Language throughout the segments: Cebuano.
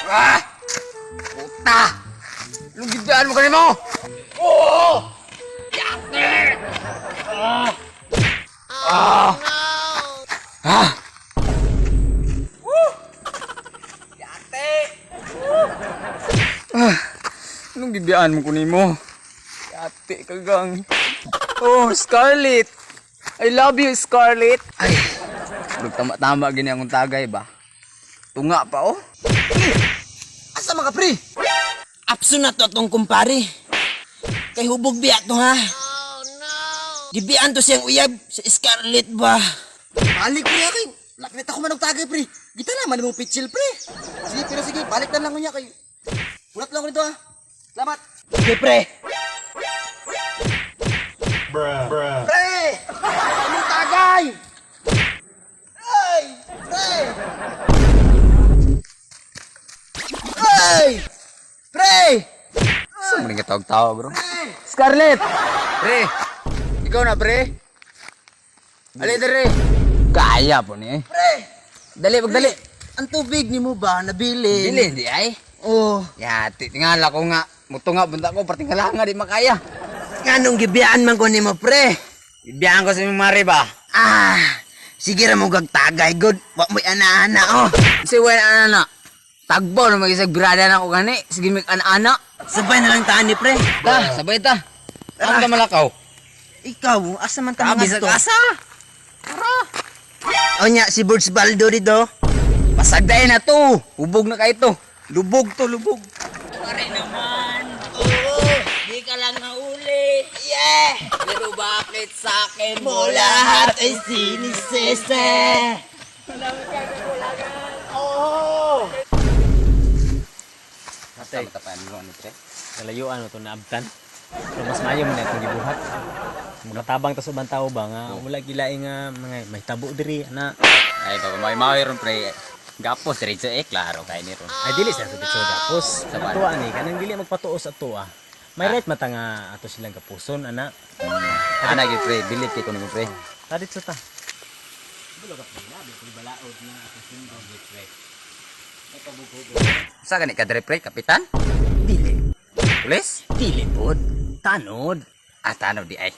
Ah! Puta! Anong gibdaan mo kanimo? Oo! Yate! Ah! Ah! Ah! Woo! Yate! Ah! Anong gibiyaan mo kunimo? Yate kagang. Oh, Scarlett! I love you, Scarlett! Ay, tama-tama gini akong tagay ba? Tunga pa oh. Asa mga pre? Apso na to atong kumpare. Kay hubog biya to ha. Oh no. Gibian to siyang uyab sa Scarlet ba. Balik pre kay. Laknit ako man og tagay pre. Gita na man mo pitchil pre. Sige pero sige, balik na lang ko niya kay. Ulat lang ko nito ha. Salamat. Sige pre. Pre! Anong tagay? Ay! Pre! Ay! Pre! Saan mo rin katawag-tawag, bro? Scarlett! Pre! Ikaw na, pre! Ali, dere! Kaya po ni eh. Pre! Dali, pagdali! Ang tubig ni mo ba nabili? Dili, hindi ay. Oh. Yati, tingala ko nga. Mutunga, bunta ko, parting nga, di makaya. Nganong gibian man ko nimo pre? Ibiyaan ko sa imong mare ba? Ah, sige ra mo gagtagay god. Wa mo'y ana-ana oh. Si Wen, ana na. Tagbo na mag-isag birada na ako gani. Sige, mig ana-ana. Sabay na lang taan ni pre. Ta, sabay ta. Ang ka malakaw? Ikaw, asa man ta Tabi sa mga to? kasa. Onya si Birds Baldo dito. Pasagday na to. Hubog na kayo to. Lubog to, lubog. Pare naman. Oo, di ka lang nahuli. Yeah! Pero bakit sa akin Mo lahat ay sinisese. Atay. Tapayan mo ano, pre? Kalayuan mo to naabtan. So mas maayo man na itong gibuhat. Makatabang ta sa ubang tao ba nga wala gilaing nga mga may tabo diri ana. Ay, pag may mawi ron, pre. Gapos, diretso eh. Klaro, kayo ni ron. Ay dili sa diretso gapos. Sa Tuwa ni kanang dili magpatuos sa tuwa. May right mata nga ato silang gapuson ana. Ana, gyud, pre. Bilip kay ko nimo, pre. Ta ditso ta. Sa gani ka dire, pre? Kapitan? Dili. Pulis? Dili pod. Tanod. Ah, tanaw di ay.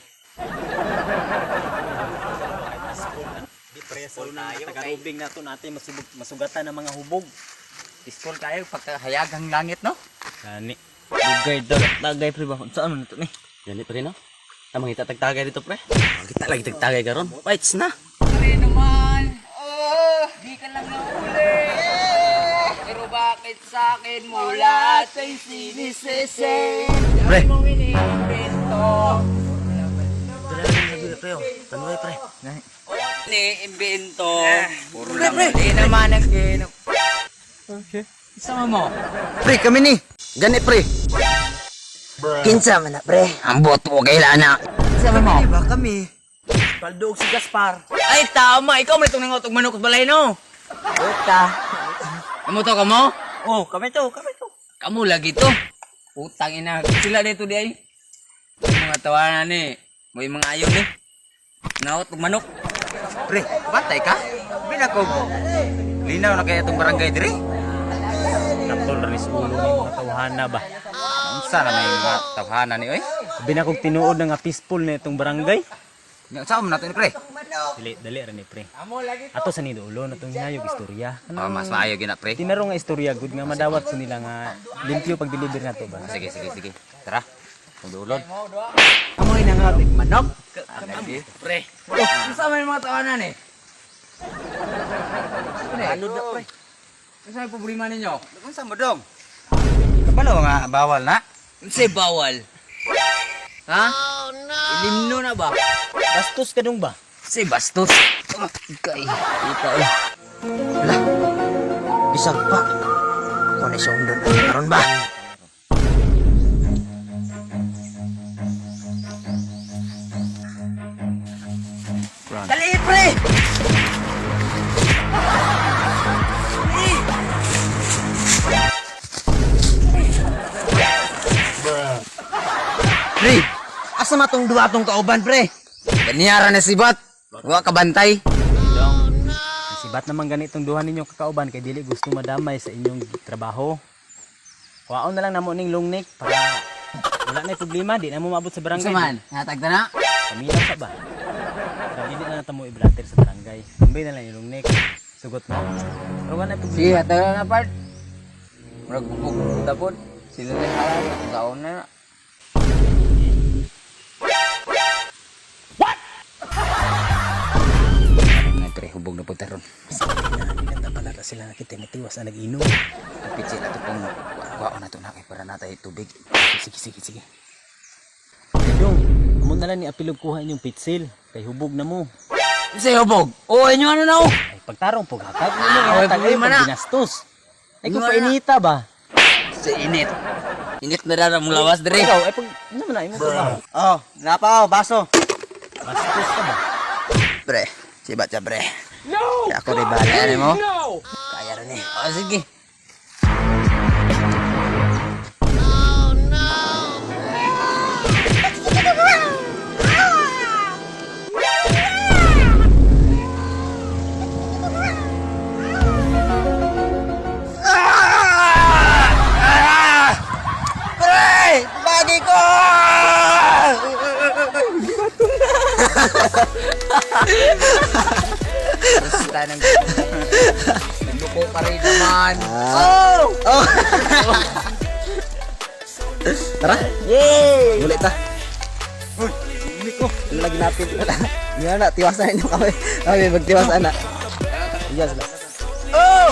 Di pre sa tagarubing nato natin masubog masugatan ang mga hubog. Peaceful kayo pagkahayagang langit, no? Gani. Dugay tagay pre ba? Saan man to ni? Gani pre no? Tamang kita tagtagay dito pre. Kita lagi tagtagay karon. Fights na. Pre naman. Oh, di ka lang nahuli. Pero bakit sa akin mo lahat ay sinisisi? Pre. Mong iniimbento. Pre, oh. Tanuay pre. Iniimbento. Puro lang mali naman ang gino. Okay. Isama mo. Pre, kami ni. Gani pre. Kinsa man na pre? Ambot mo kay Lana. Isama mo. Di ba kami? Baldo og si Gaspar. Ay, tama. Ikaw man itong nangotog manok sa balay, no? Puta. Kamu to, kamo? Oh, kami to, kami to. Kamu lagi to. Putang ina. Sila dito di ay. Yung mga tawanan ni. May mga ayaw ni. Naot og manok. Pre, bantay ka? Binakog. Linaw na kaya itong barangay diri. Kaptol ra ni sa ulo ni mga tawhana ba. Unsa na may mga tawhana ni oy? Binakog tinuod na nga peaceful na itong barangay. Nya unsa man nato ni pre? Dili dali ra ni pre. Ato sa ni dulo na itong hinayog istorya. Oh, mas maayo gina pre. Tinaro nga istorya good nga madawat sa nila nga limpyo pag deliver na to ba. Sige, sige, sige. Tara. Pagdulod. Amoy na nga big manok. Pre. Oh, unsa man yung mga tawanan ni? Tanod na pre. Unsa may problema ninyo? Unsa mo dong? Kabalo nga bawal na. Unsay bawal? Ha? Oh, no. Ilimno na ba? Bastos ka dong ba? Say bastos. Oh, Ikay. Kita eh. Lah. Bisag pa. Ako ni sundon karon ba? Dali pre. Pre, asa matong duwa tong kauban pre? Ganiyara na si Bat. Wa ka bantay. Dong. Si Ibat naman ganitong duha ninyo kakauban kay dili gusto madamay sa inyong trabaho. Kuhaon na lang namo ning long neck para wala na problema, di na mo maabot sa barangay. Unsa man? Natag na na. Paminaw ka ba? Pero dili na nata mo i-blatter sa barangay. Kumbay na lang yung long neck. Sugot mo. Pero wala na problema. Sige, hatag na part. Murag bubog tapon. Sila na halal. Kaon na na. What? Na pre, hubog na punta ron. Hindi na pala ta sila nakita matiwas ang nag-inom. Ang pitsi na to pong kuwaon na to na kay para natay tubig. Sige, sige, sige. Dong, amo na lang ni Apilog kuha inyong pitsil. Kay hubog na mo. Sa hubog. Oo, inyo ano na oh. Ay, pagtarong po hatag. Ano Ah, hatag ay problema pag na. ginastos. Ay, kung Ano na? painita ba? Sa init. Init na rin ang lawas dre. Ikaw, ay pag, ano man na, imo trabaho. Oh, napa oh, baso. Bastos ka ba? Pre, sibat siya pre. No! Kaya ako rin bahala Kaya mo? Kaya rin eh. Oh, sige. Pre! Bagay ko! Basta ng Nagluko pa rin naman. Oh! Oh! Tara! Yay! Ulit ta. Uy, ko. Ano lagi natin? Nga na, tiwasan ninyo kami. Kami, magtiwasan na. Yes, sila. Oh!